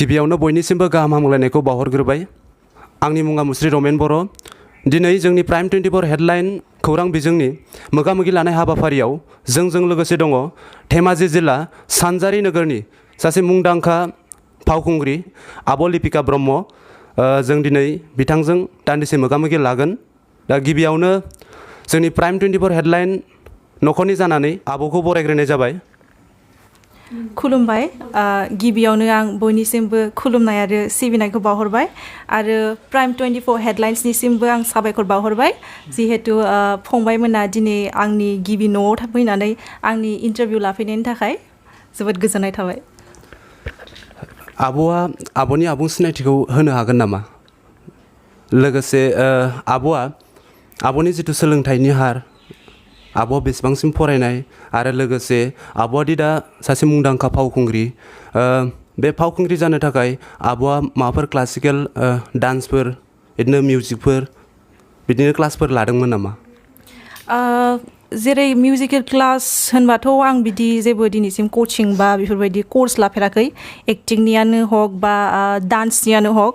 गिबियावनो बयनिसिमबो गाहाम हामलायनायखौ बावहरग्रोबाय। आंनि मुङा मुस्रि रमेन बर'। दिनै जोंनि प्राइम 24 हेडलाइन खौरां बिजोंनि मोगामोगि लानाय हाबाफारियाव जोंजों लोगोसे दङ धेमाजि जिल्ला सानजारि नोगोरनि सासे मुंदांखा फावखुंग्रि आब' लिपिका ब्रह्म। जों दिनै बिथांजों दान्दिसे मोगामोगि लागोन। दा गिबियावनो जोंनि प्राइम 24 हेडलाइन नखरनि जानानै आब'खौ बरायग्रोनाय जाबाय। खुलुमबाय। गिबियावनो आं बयनिसिमबो खुलुमनाय आरो सिबिनायखौ बावहरबाय आरो प्राइम 24 हेडलाइन्सनिसिमबो आं साबायखर बावहरबाय जिहेतु फंबायमोना दिनै आंनि गिबि न'आव फैनानै आंनि इन्टारभिउ लाफैनायनि थाखाय जोबोद गोजोननाय थाबाय। आब'आ आब'नि आबुं सिनायथिखौ होनो हागोन नामा? लोगोसे आब'नि जिथु सोलोंथाइनि हार, आब'आ बेसेबांसिम फरायनाय आरो लोगोसे आब'आदि दा सासे मुंदांखा फावखुंग्रि, बे फावखुंग्रि जानो थाखाय आब'आ माबाफोर क्लासिकेल डान्सफोर बिदिनो मिउजिकफोर बिदिनो क्लासफोर लादोंमोन नामा? जेरै मिउजिकेल क्लास होनबाथ' आं बिदि जेबो दिनैसिम कचिं बा बेफोरबायदि कर्स लाफेराखै, एक्टिंनियानो हक बा डान्सनियानो हक।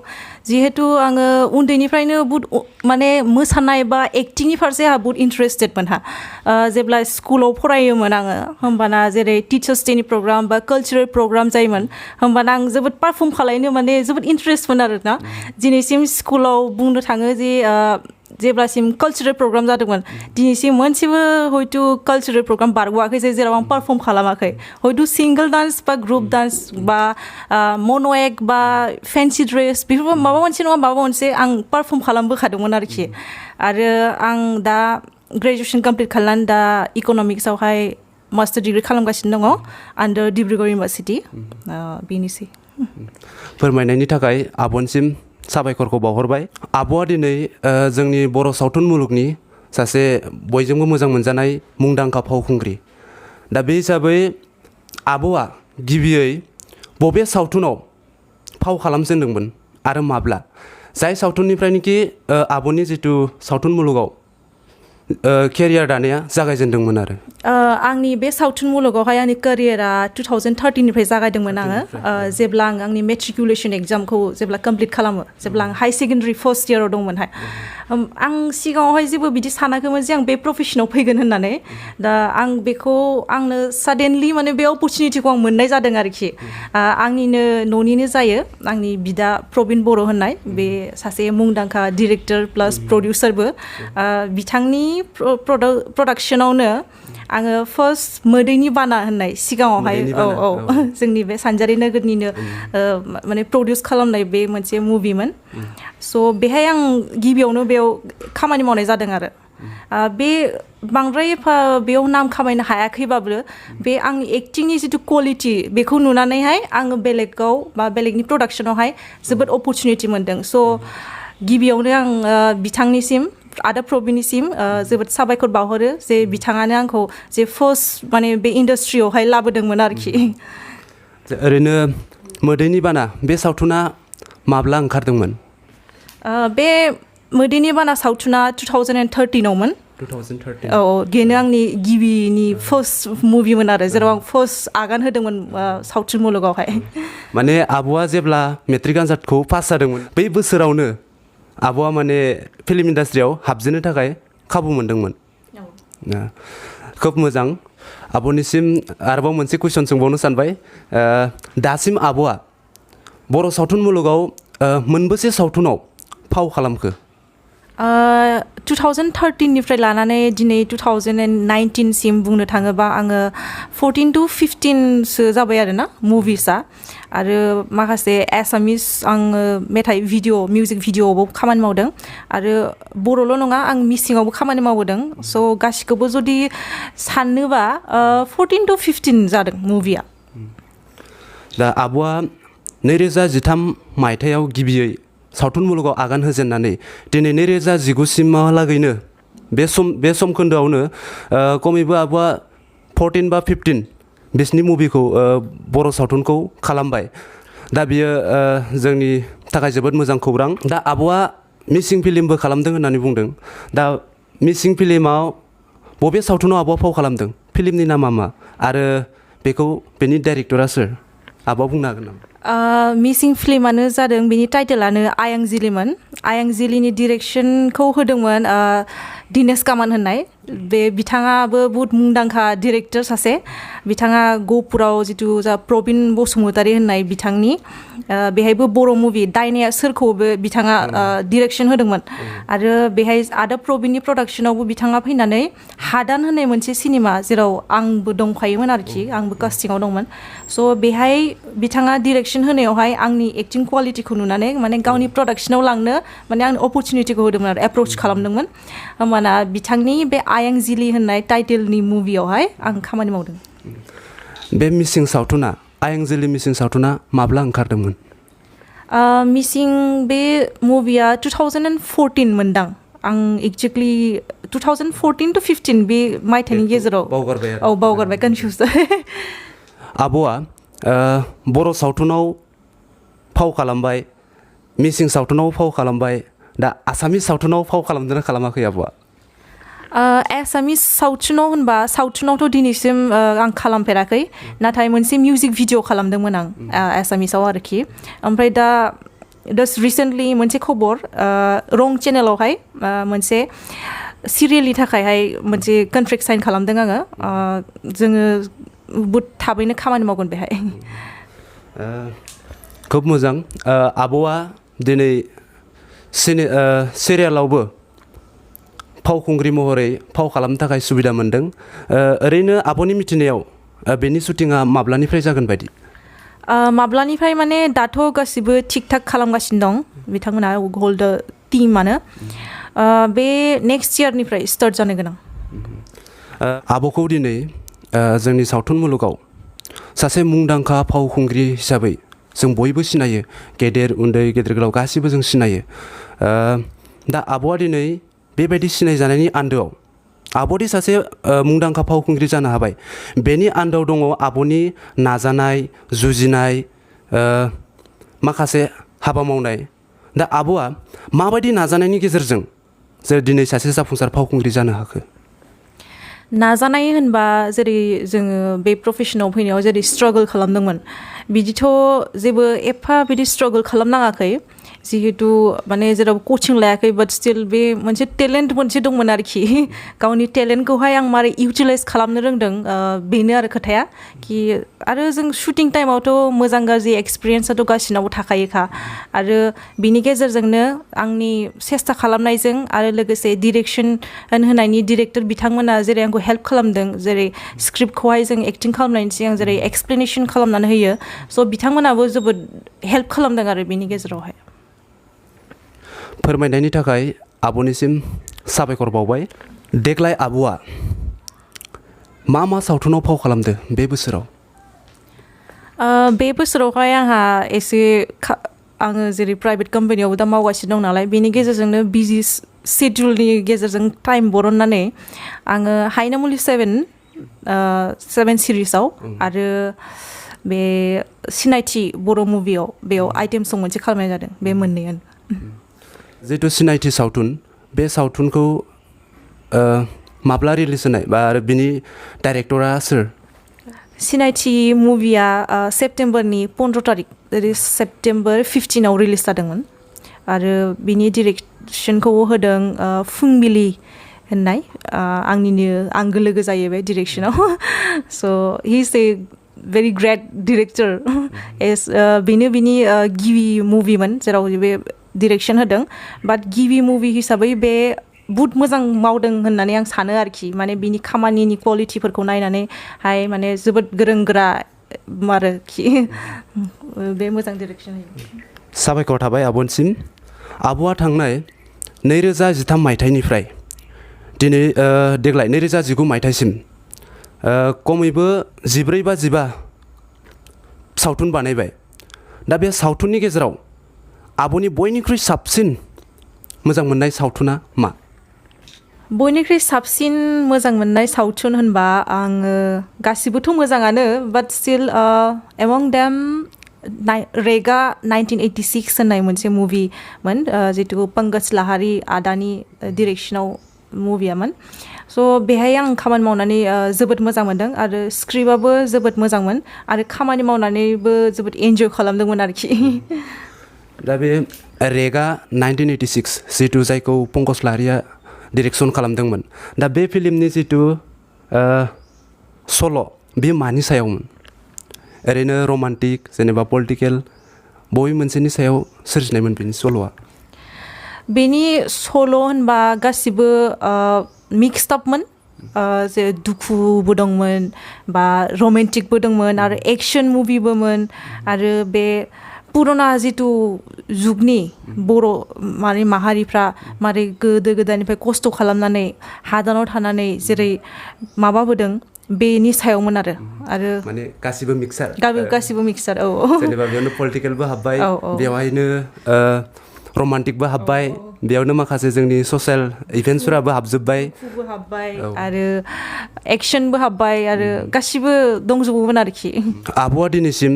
जिहेतु आङो उन्दैनिफ्रायनो बुहुद माने मोसानाय बा एक्टिंनि फारसे आंहा बुहुद इन्टारेस्टेड मोनहा। जेब्ला स्कुलाव फरायोमोन आङो होमबाना जेरै टिचार्स डेनि प्रग्राम बा कालचारेल प्रग्राम जायोमोन होमबाना आं जोबोद पारफर्म खालायनो माने जोबोद इन्टारेस्टमोन आरोना। दिनैसिम स्कुलाव बुंनो थाङो जे जेब्लासिम कालचारेल प्रग्राम जादोंमोन दिनैसिम मोनसेबो हयथ' कालचारेल प्रग्राम बारग'वाखै जेराव आं पारफर्म खालामाखै। हयथ' सिंगल डान्स बा ग्रुप डान्स बा मन' एक्ट बा फेन्सि ड्रेस बेफोरबो माबा मोनसे नङा माबा मोनसे आं पारफर्म खालामबोखादोंमोन आरोखि। आरो आं दा ग्रेजुवेसन कमप्लिट खालामनानै दा इक'नमिक्सआवहाय मास्टार डिग्रि खालामगासिनो दङ आन्डार डिब्रुगड़ इउनिभारसिटि। बेनोसै। फोरमायनायनि थाखाय आब'निसिम साबायखरखौ बावहरबाय। आब'आ दिनै जोंनि बर' सावथुन मुलुगनि सासे बयजोंबो मोजां मोनजानाय मुंदांखा फावखुंग्रि। दा बे हिसाबै आब'आ गिबियै बबे सावथुनाव फाव खालामजेनदोंमोन आरो माब्ला? जाय सावथुननिफ्रायनोखि आब'नि जिथु सावथुन मुलुगाव केरियार दानाया जागायजेनदोंमोन आरो। आंनि बे सावथुन मुलुगावहाय आंनि केरियारा 2013निफ्राय जागायदोंमोन आङो। जेब्ला आं आंनि मेट्रिकुलेसन एग्जामखौ जेब्ला कमप्लिट खालामो, जेब्ला आं हाई सेकेन्डारि फार्स्ट इयाराव दंमोनहाय। आं सिगाङावहाय जेबो बिदि सानाखैमोन जे आं बे प्रफेसनाव फैगोन होननानै। दा आं बेखौ आंनो साडेनलि माने बे अपरचुनिटिखौ आं मोननाय जादों आरोखि। आंनिनो न'निनो जायो, आंनि बिदा प्रबिन बर' होननाय, बे सासे मुंदांखा डिरेक्टर प्लास प्रडिउसारबो। बिथांनि प्रडाक्सनावनो आङो फार्स्ट मोदैनि बाना होननाय सिगाङावहाय जोंनि बे सानजारि नोगोरनिनो माने प्रडिउस खालामनाय बे मोनसे मुभिमोन। स' बेहाय आं गिबियावनो बेयाव खामानि मावनाय जादों आरो। बे बांद्राय बेयाव नाम खामायनो हायाखैबाबो बे आंनि एक्टिंनि जिथु क्वालिटि बेखौ नुनानैहाय आङो बेलेगाव बा बेलेगनि प्रडाक्सनावहाय जोबोद अपरचुनिटि मोनदों। स' गिबियावनो आं बिथांनिसिम आदा प्रबिननिसिम जोबोद साबायखर बावहरो जे बिथाङानो आंखौ जे फार्स्ट माने बे इन्डास्ट्रियावहाय लाबोदोंमोन आरोखि। ओरैनो मोदैनि बाना बे सावथुना माब्ला ओंखारदोंमोन? बे मोदैनि बाना सावथुना 2013आवमोन। 2013। औ, बेनो आंनि गिबिनि फार्स्ट मुभिमोन आरो जेराव आं फार्स्ट आगान होदोंमोन सावथुन मुलुगावहाय। माने आब'आ जेब्ला मेट्रिक आनजादखौ पास जादोंमोन बै बोसोरावनो आब'आ माने फिल्म इन्डास्ट्रियाव हाबजेननो थाखाय खाबु मोनदोंमोन। खोब मोजां। आब'निसिम आरोबाव मोनसे कुइसन सोंबावनो सानबाय। दासिम आब'आ बर' सावथुन मुलुगाव मोनबेसे सावथुनाव फाव खालामखो? 2013निफ्राय लानानै दिनै 2019सिम बुंनो थाङोबा आङो 14 to 15सो जाबाय आरोना मुभिसआ। आरो माखासे एसामिस आङो मेथाइ भिडिअ मिउजिक भिडिअआवबो खामानि मावदों आरो बर'ल' नङा आं मिसिङावबो खामानि मावबोदों। स' गासिखौबो जुदि साननोबा 14 to 15 जादों मुभिया। दा आब'आ 2013 मायथाइयाव गिबियै सावथुन मुलुगाव आगान होजेननानै दिनै 2019सिमहालागैनो बे सम खोन्दोआवनो खमैबो आब'आ 14 बा 15 बिसिनि मुभिखौ बर' सावथुनखौ खालामबाय। दा बियो जोंनि थाखाय जोबोद मोजां खौरां। दा आब'आ मिसिं फिल्मबो खालामदों होननानै बुंदों। दा मिसिं फिल्माव बबे सावथुनाव आब'आ फाव खालामदों? फिल्मनि नामा मा आरो बेनि डाइरेक्टरा सोर? आब'आ बुंनो हागोन नामा? मिसिं फिल्मानो जादों बेनि टाइटेलानो आयां जिलिमोन आयां जिलिनि डिरेक्सनखौ होदोंमोन दिनेश कामान होननाय बे बिथाङाबो बहुत मुंदांखा डिरेक्टर सासे बिथाङा गहपुराव जितु जा प्रबिन बसुमतारी होननाय बिथांनि बेहायबो बर' मुभि दायनाया सोरखौबो बिथाङा डिरेक्सन होदोंमोन आरो बेहाय आदा प्रबिननि प्रडाक्सनावबो बिथाङा फैनानै हादान होननाय मोनसे सिनेमा जेराव आंबो दंफायोमोन आरोखि आंबो कास्टिंआव दंमोन स' बेहाय बिथाङा डिरेक्सन होनायावहाय आंनि एक्टिं क्वालिटिखौ नुनानै माने गावनि प्रडाक्सनाव लांनो माने आंनो अपरचुनिटिखौ होदोंमोन आरो एप्रच खालामदोंमोन होमबाना बिथांनि बे आयां जिलि होननाय टाइटेलनि मुभियावहाय आं खामानि मावदों बे मिसिं सावथुना आयां जिलि मिसिं सावथुना माब्ला ओंखारदोंमोन मिसिं बे मुभिया 2014 मोनदां आं एक्जेक्टलि 2014 to 15 बे मायथाइनि गेजेराव बावगारबाय औ बावगारबाय कनफिउज आब'आ बर' सावथुनाव फाव खालामबाय मिसिं सावथुनाव फाव खालामबाय दा आसामिस सावथुनाव फाव खालामदोंना खालामाखै आब'आ एसामिस सावथुनाव होनबा सावथुनावथ' दिनैसिम आं खालामफेराखै नाथाय मोनसे मिउजिक भिडिअ खालामदोंमोन आं एसामिसाव आरोखि ओमफ्राय दा रिसेन्टलि मोनसे खबर रं चेनेलावहाय मोनसे सिरियेलनि थाखायहाय मोनसे कन्ट्रेक्ट साइन खालामदों आङो जोङो बहुद थाबैनो खामानि मावगोन बेहाय खोब मोजां आब'आ दिनै सिरियालावबो फावखुंग्रि महरै फाव खालामनो थाखाय सुबिदा मोनदों ओरैनो आब'नि मिथिनायाव बेनि शुटिंआ माब्लानिफ्राय जागोन बायदि माब्लानिफ्राय माने दाथ' गासिबो थिग थाक खालामगासिनो दं बिथांमोना हल द टिमानो बे नेक्स्ट इयारनिफ्राय स्टार्ट जानो गोनां आब'खौ दिनै जोंनि सावथुन मुलुगाव सासे मुंदांखा फावखुंग्रि हिसाबै जों बयबो सिनायो गेदेर उन्दै गेदेर गोलाव गासिबो जों सिनायो दा आब'आ दिनै बेबायदि सिनायजानायनि आन्दोआव आब'दि सासे मुंदांखा फावखुंग्रि जानो हाबाय बेनि आन्दोआव दङ आब'नि नाजानाय जुजिनाय माखासे हाबा मावनाय दा आब'आ माबायदि नाजानायनि गेजेरजों जे दिनै सासे जाफुंसार फावखुंग्रि जानो हाखो नाजानाय होनबा जेरै जोङो बे प्रफेसनाव फैनायाव जेरै स्ट्रागल खालामदोंमोन बिदिथ' जेबो एफा बिदि स्ट्रागल खालामनाङाखै जिहेतु माने जेराव कचिं लायाखै बाट स्टिल बे मोनसे टेलेन्ट मोनसे दंमोन आरोखि गावनि टेलेन्टखौहाय आं मारै इउटिलाइज खालामनो रोंदों बेनो आरो खोथाया कि आरो जों शुटिं टाइमावथ' मोजां गाज्रि एक्सपिरियेन्सआथ' गासिनावबो थाखायोखा आरो बिनि गेजेरजोंनो आंनि सेस्था खालामनायजों आरो लोगोसे डिरेक्सन होनायनि डिरेक्टर बिथांमोना जेरै आंखौ हेल्प खालामदों जेरै स्क्रिप्टखौहाय जों एक्टिं खालामनायनि सिगां जेरै एक्सप्लेनेसन खालामनानै होयो स' बिथांमोनाबो जोबोद हेल्प खालामदों आरो बिनि गेजेरावहाय फोरमायनायनि थाखाय आब'निसिम साबायखर बावबाय देग्लाय आब'आ मा मा सावथुनाव फाव खालामदो बे बोसोराव बे बोसोरावहाय आंहा एसे आङो जेरै प्राइभेट कम्पानियावबो दा मावगासिनो दं नालाय बेनि गेजेरजोंनो बिजि शेड्युलनि गेजेरजों टाइम बरननानै आङो हायनामुलि 7 सिरिसाव आरो बे सिनायथि बर' मुभियाव बेयाव आइटेम सं मोनसे खालामनाय जादों बे मोननैयानो जिहेतु सिनायथि सावथुन बे सावथुनखौ माब्ला रिलिज होनाय बा आरो बिनि डाइरेक्टरा सोर सिनायथि मुभिया सेप्टेम्बरनि 15 तारिख जेरै सेप्टेम्बर 15आव रिलिज जादोंमोन आरो बिनि डिरेक्सनखौ होदों फुंबिलि होननाय आंनिनो आंगो लोगो जायो बे डिरेक्सनाव स' he is a very great director S बेनो बिनि गिबि मुभिमोन जेराव बे डिरेक्सन होदों बाट गिबि मुभि हिसाबै बे बहुत मोजां मावदों होननानै आं सानो आरोखि माने बिनि खामानिनि क्वालिटिफोरखौ नायनानैहाय माने जोबोद गोरों गोरा आरोखि बे मोजां डिरेक्सन होयो साबायखर थाबाय आब'निसिम आब'आ थांनाय 2013 मायथाइनिफ्राय दिनै देग्लाय 2019 मायथाइसिम खमैबो 14 बा 15 सावथुन बानायबाय दा बे सावथुननि गेजेराव आब'नि बयनिख्रुइ साबसिन मोजां मोननाय सावथुना मा बयनिख्रुइ साबसिन मोजां मोननाय सावथुन होनबा आङो गासिबोथ' मोजाङानो बाट स्टिल एमंग देम रेगा 1986 होननाय मोनसे मुभिमोन जितु पंकज लाहारी आदानि डिरेक्सनाव मुभियामोन स' बेहाय आं खामानि मावनानै जोबोद मोजां मोनदों आरो स्क्रिप्टआबो जोबोद मोजांमोन आरो खामानि मावनानैबो जोबोद एन्जय खालामदोंमोन आरोखि दा बे रेगा 1986 जितु जायखौ पंकज लाहारिया डिरेक्सन खालामदोंमोन दा बे फिल्मनि जितु सल' बे मानि सायावमोन ओरैनो रमान्टिक जेनेबा पलिटिकेल बबे मोनसेनि सायाव सोरजिनायमोन बेनि सल'आ बेनि सल' होनबा गासिबो मिक्सड आपमोन जे दुखुबो दंमोन बा रमान्टिकबो दंमोन आरो एक्सन मुभिबोमोन आरो बे पुराना जितु जुगनि बर' माने माहारिफ्रा मारै गोदो गोदायनिफ्राय खस्थ' खालामनानै हादानाव थानानै जेरै माबाबोदों बेनि सायावमोन आरो माने गासिबो मिक्सार गासिबो मिक्सार जेनेबा बेयावनो पलिटिकेलबो हाबबाय बेवहायनो रमान्टिकबो हाबबाय बेयावनो माखासे जोंनि ससियेल इभेन्ट्सफोराबो हाबजोब्बाय आरो एक्सनबो हाबबाय आरो गासिबो दंजोबोमोन आरोखि आब'आ दिनैसिम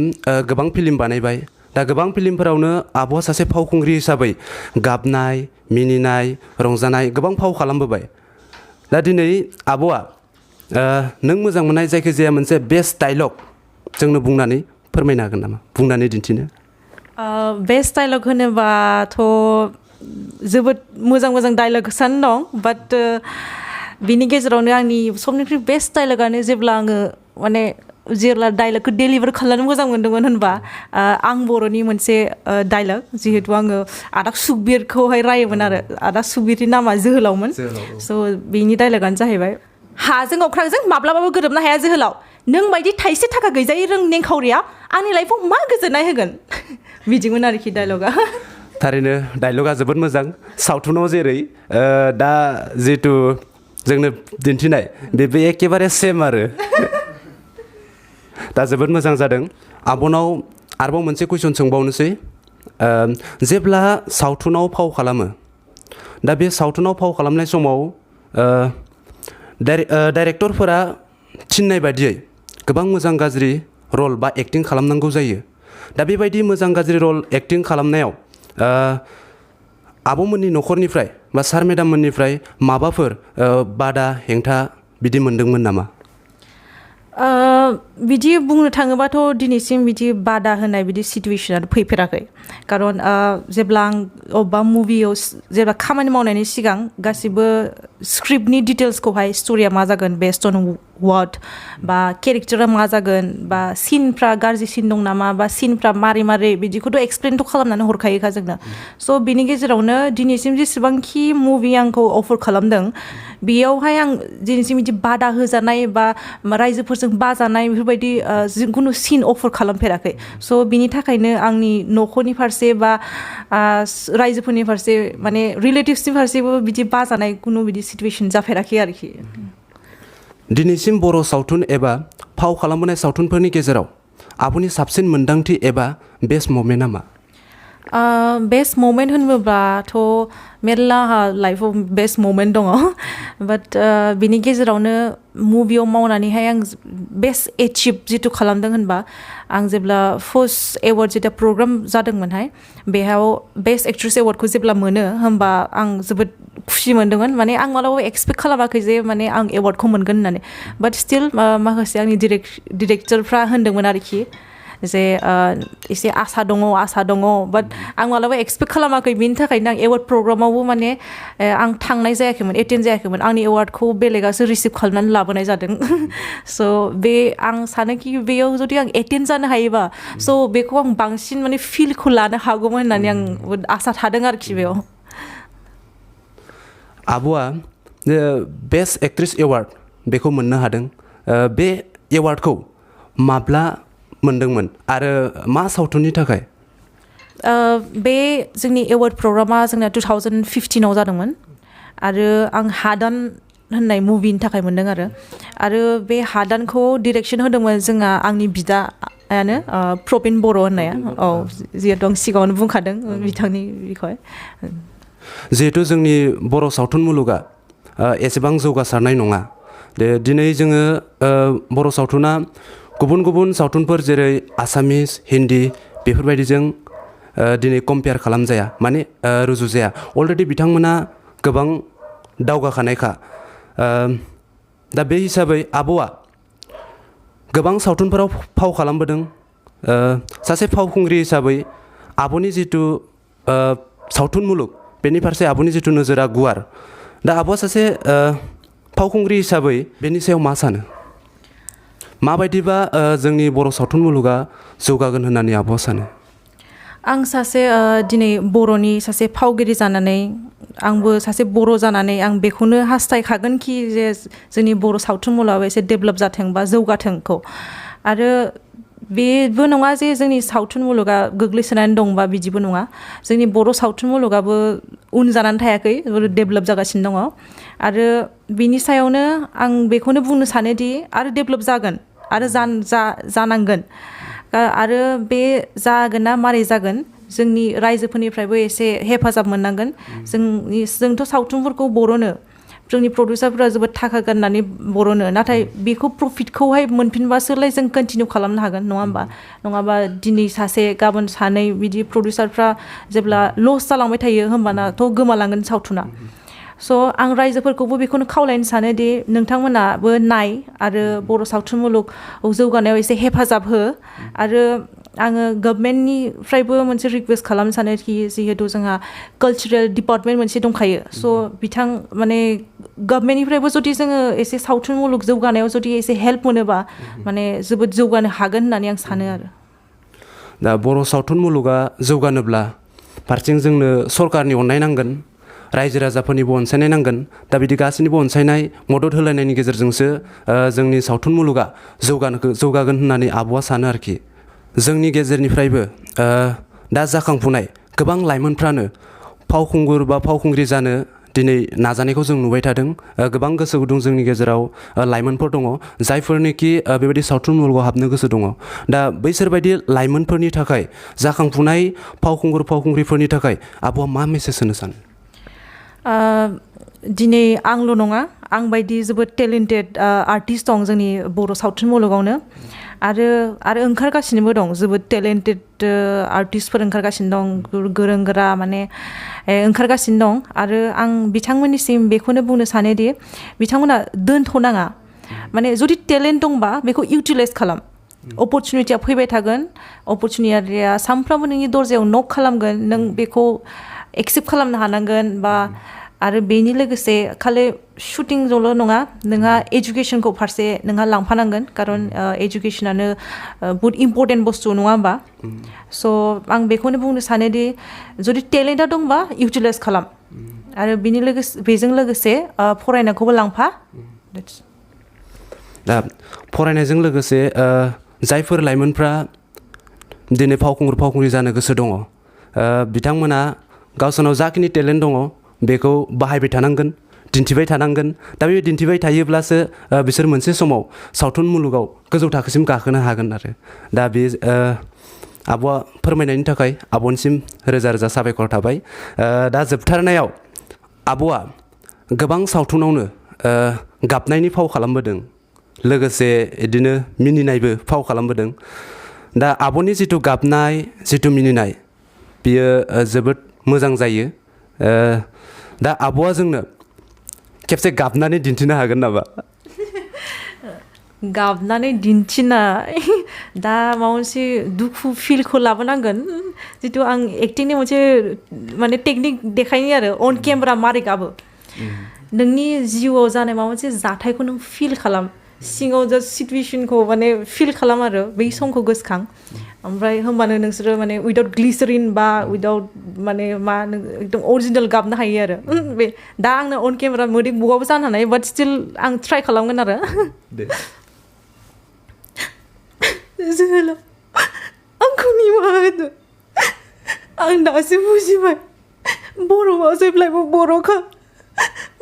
गोबां फिल्म बानायबाय दा गोबां फिल्मफोरावनो आब'आ सासे फावखुंग्रि हिसाबै गाबनाय मिनिनाय रंजानाय गोबां फाव खालामबोबाय दा दिनै आब'आ नों मोजां मोननाय जायखिजाया मोनसे बेस्ट डायलग जोंनो बुंनानै फोरमायनो हागोन नामा बुंनानै दिन्थिनो बेस्ट डायलग होनोबाथ' जोबोद मोजां मोजां डायलगसानो दं बाट बिनि गेजेरावनो आंनि सबनिख्रुइ बेस्ट डायलगानो जेब्ला आङो माने जेब्ला डायलगखौ डेलिभार खालामनो मोजां मोन्दोंमोन होनबा आं बर'नि मोनसे डायलग जिहेतु आङो आदा सुकबिरखौहाय रायोमोन आरो आदा सुकबिरनि नामा जोहोलावमोन स' बेनि डायलगानो जाहैबाय हाजों अख्रांजों माब्लाबाबो गोरोबनो हाया जोहोलाव नों बायदि थाइसे थाखा गैजायै निखावरिया आंनि लाइफआव मा गोजोननाय होगोन बिदिमोन आरोखि डायलगा थारैनो डायलगा जोबोद मोजां सावथुनाव जेरै दा जिहेतु जोंनो दिन्थिनाय बेबो एखेबारे सेम आरो दा जोबोद मोजां जादों आब'नाव आरोबाव मोनसे कुइसन सोंबावनोसै जेब्ला सावथुनाव फाव खालामो दा बे सावथुनाव फाव खालामनाय समाव डाइरेक्टरफोरा थिननाय बायदियै गोबां मोजां गाज्रि रल बा एक्टिं खालामनांगौ जायो दा बेबायदि मोजां गाज्रि रल एक्टिं खालामनायाव आब'मोननि न'खरनिफ्राय बा सार मेडाममोननिफ्राय माबाफोर बादा हेंथा बिदि मोनदोंमोन नामा बिदि बुंनो थाङोबाथ' दिनैसिम बिदि बादा होनाय बिदि सिटुवेसना फैफेराखै खारन जेब्ला आं अबेबा मुभियाव जेब्ला खामानि मावनायनि सिगां गासिबो स्क्रिप्टनि डिटेल्सखौहाय स्ट'रिया मा जागोन बेस्ड अन वाट बा केरेक्टारा मा जागोन बा सिनफ्रा गाज्रि सिन दं नामा बा सिनफ्रा मारै मारै बिदिखौथ' एक्सप्लेनथ' खालामनानै हरखायोखा जोंनो स' बिनि गेजेरावनो दिनैसिम जेसेबांखि मुभि आंखौ अफार खालामदों बेयावहाय आं दिनैसिम बिदि बादा होजानाय बा रायजोफोरजों बाजानाय बेफोरबायदि जिखुनु सिन अफार खालामफेराखै स' बिनि थाखायनो आंनि न'खरनि फारसे बा रायजोफोरनि फारसे माने रिलेटिभसनि फारसेबो बिदि बाजानाय खुनु बिदि सिटुवेसन जाफेराखै आरोखि दिनैसिम बर' सावथुन एबा फाव खालामबोनाय सावथुनफोरनि गेजेराव आब'नि साबसिन मोन्दांथि एबा बेस्ट ममेन्टआ मा बेस्ट ममेन्ट होनोब्लाथ' मेरला लाइफआव बेस्ट ममेन्ट दङ बाट बिनि गेजेरावनो मुभियाव मावनानैहाय आं बेस्ट एचिभ जिथु खालामदों होनबा आं जेब्ला फार्स्ट एवार्ड जेब्ला प्रग्राम जादोंमोनहाय बेयाव बेस्ट एक्ट्रेस एवार्डखौ जेब्ला मोनो होमबा आं जोबोद खुसि मोन्दोंमोन माने आं मालाबाबो एक्सपेक्ट खालामाखै जे माने आं एवार्डखौ मोनगोन होननानै बाट स्टिल माखासे आंनि डिरेक्टरफ्रा होनदोंमोन आरोखि जे एसे आसा दङ बाट आं मालाबा एक्सपेक्ट खालामाखै बिनि थाखायनो आं एवार्ड प्रग्रामावबो माने आं थांनाय जायाखैमोन एटेन्ड जायाखैमोन आंनि एवार्डखौ बेलेगासो रिसिभ खालामनानै लाबोनाय जादों स' बे आं सानोखि बेयाव जुदि आं एटेन्ड जानो हायोबा स' बेखौ आं बांसिन माने फिलखौ लानो हागौमोन होननानै आं आसा थादों आरोखि बेयाव आब'आ बेस्ट एक्ट्रेस एवार्ड बेखौ मोननो हादों बे एवार्डखौ माब्ला मोनदोंमोन आरो मा सावथुननि थाखाय बे जोंनि एवार्ड प्रग्रामा जोंना 2015आव जादोंमोन आरो आं हादान होननाय मुभिनि थाखाय मोनदों आरो बे हादानखौ डिरेक्सन होदोंमोन जोंहा आंनि बिदायानो प्रबिन बर' होननाया जिहेतु आं सिगाङावनो बुंखादों बिथांनि बिखय जिहेतु जोंनि बर' सावथुन मुलुगा एसेबां जौगासारनाय नङा दिनै जोङो बर' सावथुना गुबुन गुबुन सावथुनफोर जेरै आसामिस हिन्दी बेफोरबायदिजों दिनै कम्पेयार खालामजाया माने रुजुजाया अलरेडि बिथांमोना गोबां दावगाखानायखा दा बे हिसाबै आब'आ गोबां सावथुनफोराव फाव खालामबोदों सासे फावखुंग्रि हिसाबै आब'नि जिथु सावथुन मुलुग बेनि फारसे आब'नि जिथु नोजोरा गुवार दा आब'आ सासे फावखुंग्रि हिसाबै बेनि सायाव मा सानो माबायदिबा जोंनि बर' सावथुन मुलुगा जौगागोन होननानै आब'आ सानो आं सासे दिनै बर'नि सासे फावगिरि जानानै आंबो सासे बर' जानानै आं बेखौनो हास्थायखागोनखि जे जोंनि बर' सावथुन मुलुगाबो एसे डेभेलप जाथों बा जौगाथोंखौ आरो बेबो नङा जे जोंनि सावथुन मुलुगा गोग्लैसोनानै दं बा बिदिबो नङा जोंनि बर' सावथुन मुलुगाबो उन जानानै थायाखै डेभेलप जागासिनो दङ आरो बिनि सायावनो आं बेखौनो बुंनो सानोदि आरो डेभेलप जागोन आरो जानांगोन आरो बे जागोन ना मारै जागोन जोंनि रायजोफोरनिफ्रायबो एसे हेफाजाब मोननांगोन जोंथ' सावथुनफोरखौ बर'नो जोंनि प्रडिउसारफोरा जोबोद थाखा गारनानै बर'नो नाथाय बेखौ प्रफिटखौहाय मोनफिनबासोलाय जों कन्टिनिउ खालामनो हागोन नङा होमबा नङाबा दिनै सासे गाबोन सानै बिदि प्रडिउसारफ्रा जेब्ला लस जालांबाय थायो होमबानाथ' गोमालांगोन सावथुना स' आं रायजोफोरखौबो बेखौनो खावलायनो सानोदि नोंथांमोनाबो नाय आरो बर' सावथुन मुलुग जौगानायाव एसे हेफाजाब हो आरो आङो गभर्नमेन्टनिफ्रायबो मोनसे रिक्वेस्ट खालामनो सानोखि जिहेतु जोंहा कालचारेल डिपार्टमेन्ट मोनसे दंखायो स' माने गभर्नमेन्टनिफ्रायबो जुदि जोङो एसे सावथुन मुलुग जौगानायाव जुदि एसे हेल्प मोनोबा माने जोबोद जौगानो हागोन होननानै आं सानो आरो दा बर' सावथुन मुलुगा जौगानोब्ला फारसेथिं जोंनो सरकारनि अननाय नांगोन रायजो राजाफोरनिबो अनसायनाय नांगोन दा बिदि गासैनिबो अनसायनाय मदद होलायनायनि गेजेरजोंसो जोंनि सावथुन मुलुगा जौगागोन होननानै आब'आ सानो आरोखि जोंनि गेजेरनिफ्रायबो दा जाखांफुनाय गोबां लाइमोनफ्रानो फावखुंगुर बा फावखुंग्रि जानो दिनै नाजानायखौ जों नुबाय थादों गोबां गोसो गुदुं जोंनि गेजेराव लाइमोनफोर दङ जायफोरनोखि बेबायदि सावथुन मुलुगाव हाबनो गोसो दङ दा बैसोरबायदि लाइमोनफोरनि थाखाय जाखांफुनाय फावखुंग्रिफोरनि थाखाय आब'आ मा मेसेज होनो सानो दिनै आंल' नङा आं बायदि जोबोद टेलेन्टेड आर्टिस्ट दं जोंनि बर' सावथुन मुलुगावनो आरो ओंखारगासिनोबो दं जोबोद टेलेन्टेड आर्टिस्टफोर ओंखारगासिनो दं गोरों गोरा माने ओंखारगासिनो दं आरो आं बिथांमोननिसिम बेखौनो बुंनो सानोदि बिथांमोना दोनथ'नाङा माने जुदि टेलेन्ट दंबा बेखौ इउटिलाइज खालाम अपरचुनिटिया फैबाय थागोन अपरचुनिटिया सानफ्रामबो नोंनि दरजायाव नक खालामगोन नों बेखौ एक्सेप्ट खालामनो हानांगोन बा आरो बेनि लोगोसे खालि शुटिंजोंल' नङा नोंहा एजुकेसनखौ फारसे नोंहा लांफानांगोन खारन एजुकेसनानो बहुद इम्परटेन्ट बुस्थु नङा होमबा स' आं बेखौनो बुंनो सानोदि जुदि टेलेन्टआ दंबा इउटिलाइज खालाम आरो बेजों लोगोसे फरायनायखौबो लांफा दा फरायनायजों लोगोसे जायफोर लाइमोनफ्रा दिनै फावखुंग्रि जानो गोसो दङ बिथांमोना गावसोरनाव जाखिनि टेलेन्ट दङ बेखौ बाहायबाय थानांगोन दिन्थिबाय थानांगोन दा बे दिन्थिबाय थायोब्लासो बिसोर मोनसे समाव सावथुन मुलुगाव गोजौ थाखोसिम गाखोनो हागोन आरो दा बे आब'आ फोरमायनायनि थाखाय आब'निसिम रोजा रोजा साबायखर थाबाय दा जोबथारनायाव आब'आ गोबां सावथुनावनो गाबनायनि फाव खालामबोदों लोगोसे बिदिनो मिनिनायबो फाव खालामबोदों दा आब'नि जिथु गाबनाय जिथु मिनिनाय बियो जोबोद मोजां जायो दा आब'आ जोंनो खेबसे गाबनानै दिन्थिनो हागोन नामा गाबनानै दिन्थिनाय दा माबा मोनसे दुखु फिलखौ लाबोनांगोन जितु आं एक्टिंनि मोनसे माने टेकनिक देखायनि आरो अन केमेरा मारै गाबो नोंनि जिउआव जानाय माबा मोनसे जाथायखौ नों फिल खालाम सिङाव जास्ट सिटुवेसनखौ माने फिल खालाम आरो बै समखौ गोसोखां ओमफ्राय होमबानो नोंसोरो माने उइदाउट ग्लिसारिन बा उइदाउट माने मा एकदम अरिजिनेल गाबनो हायो आरो बे दा आंनो अन केमेरा मोदै बगाबो जानो हानाय बाट स्टिल आं ट्राइ खालामगोन आरो जोहोलाव आंखौ निमाहा होदो आं दासो बुजिबाय बर'आ जेब्लायबो बर'खा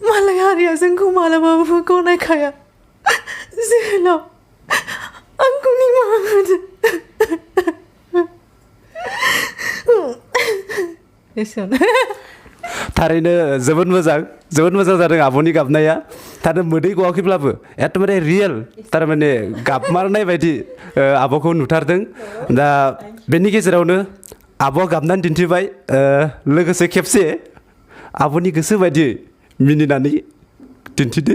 मालाय हारिया जोंखौ मालाबाबो गनायखाया जोहोलाव आंखौ निमाहा होदो थारैनो जोबोद मोजां जादों आब'नि गाबनाया थारैनो मोदै गवाखैब्लाबो एकदमबारे रियेल थारमाने गाबमारनाय बायदि आब'खौ नुथारदों दा बेनि गेजेरावनो आब'आ गाबनानै दिन्थिबाय लोगोसे खेबसे आब'नि गोसो बायदियै मिनिनानै दिन्थिदो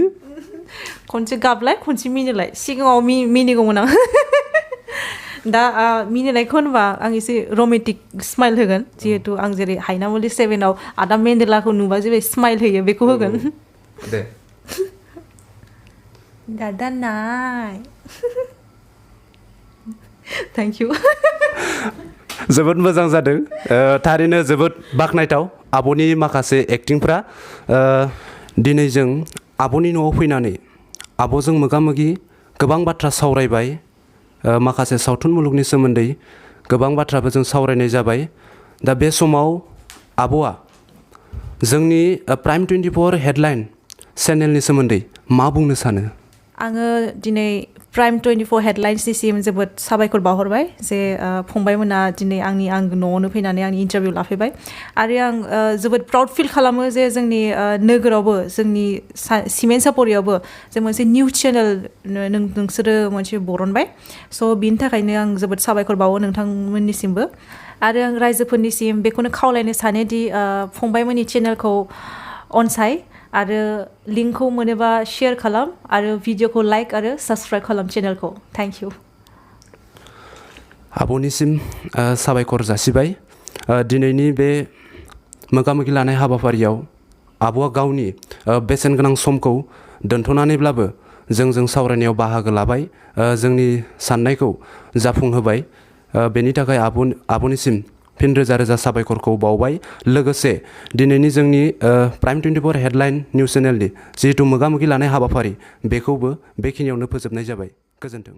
खनसे गाबलाय खनसे मिनिलाय सिगाङाव मिनिगौमोन आं दा मिनिनायखौ होनबा आं एसे रमेन्टिक स्माइल होगोन जिहेतु आं जेरै हायनामुलि 7आव आदा मेन्डेलाखौ नुबा जेरै स्माइल होयो बेखौ होगोन दे दादा नाय थेंक इउ जोबोद मोजां जादों थारैनो जोबोद बाख्नायथाव आब'नि माखासे एक्टिंफ्रा दिनै जों आब'नि न'आव फैनानै आब'जों मोगा-मोगि गोबां बाथ्रा सावरायबाय माखासे सावथुन मुलुगनि सोमोन्दै गोबां बाथ्राबो जों सावरायनाय जाबाय दा बे समाव आब'आ जोंनि प्राइम 24 हेडलाइन चेनेलनि सोमोन्दै मा बुंनो सानो आङो दिनै प्राइम 24 हेडलाइन्सनिसिम जोबोद साबायखर बावहरबाय जे फंबायमोना दिनै आंनि न'आवनो फैनानै आंनि इन्टारभिउ लाफैबाय आरो आं जोबोद प्राउड फिल खालामो जे जोंनि नोगोरावबो जोंनि सिमेन्ट सापरियावबो जे मोनसे निउस चेनेल नोंसोरो मोनसे बरनबाय स' बिनि थाखायनो आं जोबोद साबायखर बावो नोंथांमोननिसिमबो आरो आं रायजोफोरनिसिम बेखौनो खावलायनो सानोदि फंबायमोननि चेनेलखौ अनसाय आरो लिंकखौ मोनोबा शेयार खालाम आरो भिडिअखौ लाइक आरो साबस्क्राइब खालाम चेनेलखौ थेंक इउ आब'निसिम साबायखर जासिबाय दिनैनि बे मोगा-मोगि लानाय हाबाफारियाव आब'आ गावनि बेसेन गोनां समखौ दोनथ'नानैब्लाबो जोंजों सावरायनायाव बाहागो लाबाय जोंनि साननायखौ जाफुंहोबाय बेनि थाखाय आब'निसिम फिन रोजा रोजा साबायखरखौ बावबाय लोगोसे दिनैनि जोंनि प्राइम 24 हेडलाइन निउस चेनेलनि जिहेतु मोगा-मोगि लानाय हाबाफारि बेखौबो बेखिनियावनो फोजोबनाय जाबाय गोजोन्थों